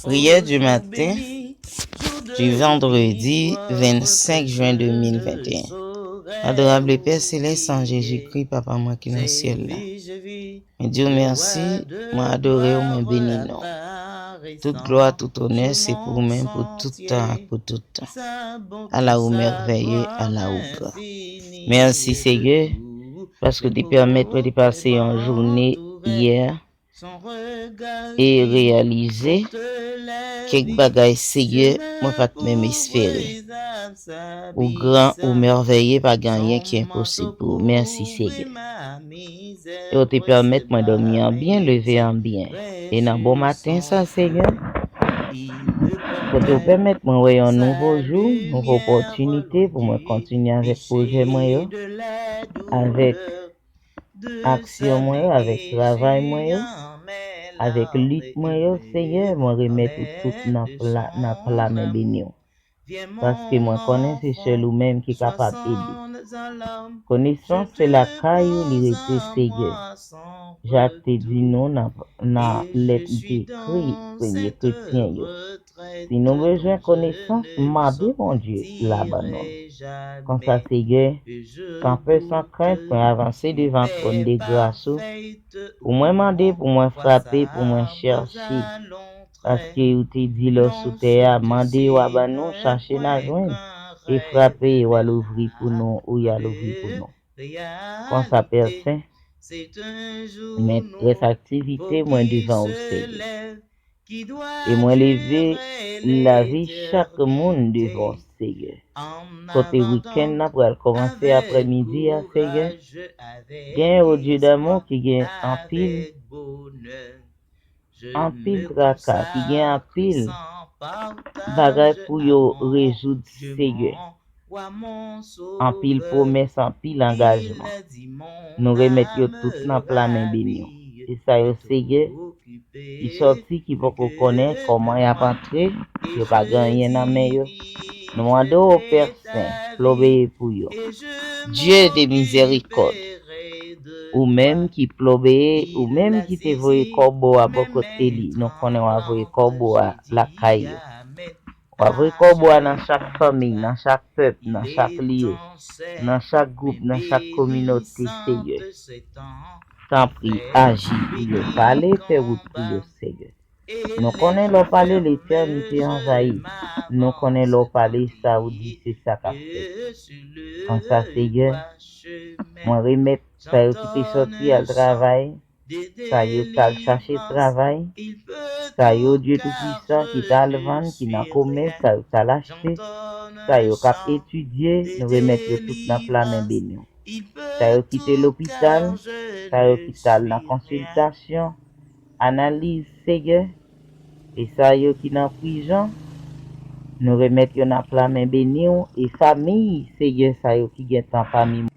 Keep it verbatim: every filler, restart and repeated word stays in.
Prière du matin du vendredi vingt-cinq juin deux mille vingt et un. Adorable Père Céleste, en Jésus-Christ, Papa mwen ki nan syèl la. Mwen di w mèsi, mwen adore w, mwen beni non. Tout glwa, tout onè, se pou ou menm, pou tout tan ak pou tout tan. Ala ou mèvèye, ala ou gran. Mèsi, Seyè, paske w te pèmèt mwen te pase yon jounen yè e reyalize kèk bagay, Seyè, mwen pa t menm espere. Ou gran, ou mèvèye, pa gen anyen ki enposib pou ou. Mèsi, Seyè. E w te pèmèt mwen dòmi an byen, leve an byen. E nan bon maten sa, Seyè, kote w pèmèt mwen wè yon nouvo jou, nouvo opòtinite pou mwen kontinye avèk pwojè mwen yo, avèk aksyon mwen yo, avèk travay mwen yo, avèk lit mwen yo, Seyè, mwen remèt ou tout nan pla, nan pla men beni w. Paske mwen konnen se sèl ou menm ki kapab ede. Konesans se lakay ou li rete, Seyè. Jak te di nou nan, nan lèt li te ekri premye kretyen yo, si nou bezwen konesans, mande Bondye, l a ban nou l. Konsa, Seyè, san pè, san krent, mwen avanse devan twòn de gras ou, pou mwen mande, pou mwen frape, pou mwen chèche. Paske ou te di lè w sou tè a, mande, w a ban nou, chache, n a jwenn, e frape, e w a louvri pou nou, ou y a louvri pou nou. Konsa, Pè Sen, men rès aktivite mwen devan ou, Seyè. E mwen leve lavi chak moun devan w, Seyè. Kote wikenn nan pral kòmanse aprèmidi a, Seyè. Gen, o Dye damou, ki gen anpil, anpil traka, ki gen anpil bagay pou yo rezoud, Seyè. Anpil pwomès, anpil angajman. Nou remèt yo tout nan pla men beni w. E sa yo, Seyè, ki sòti, ki poko konnen kòman y ap antre, yo pa gen anyen nan men yo. Nou mande w, Pè Sen, plobeye pou yo. Dye de mizèrikòd, ou menm ki plobeye, ou menm ki te voye kòbo a bò kot Eli, nou konnen w a voye kòbo a lakay yo. W a voye kòbo a nan chak fanmi, nan chak pèp, nan chak lye, nan chak gwoup, nan chak kominote, Seyè. Tanpri, aji pou yo. Pale, fè wout pou yo, Seyè. Nou konnen lè w pale, letènite anvayi. Nou konnen lè w pale, sa ou di, se sa k ap fèt. Konsa, Seyè, mwen remèt sa yo ki te sòti al travay, sa yo k al chache travay, sa yo, Dye Toupisan, ki t al vann, ki nan komès, sa yo k al achte, sa yo k ap etidye, nou remèt yo tout nan pla men beni w. Sa yo ki te lopital, sa yo ki t al nan konsiltasyon, analiz, Seyè, e sa yo ki nan prizon, nou remèt yo nan pla men beni w, e fanmi, Seyè, sa yo ki gentan pami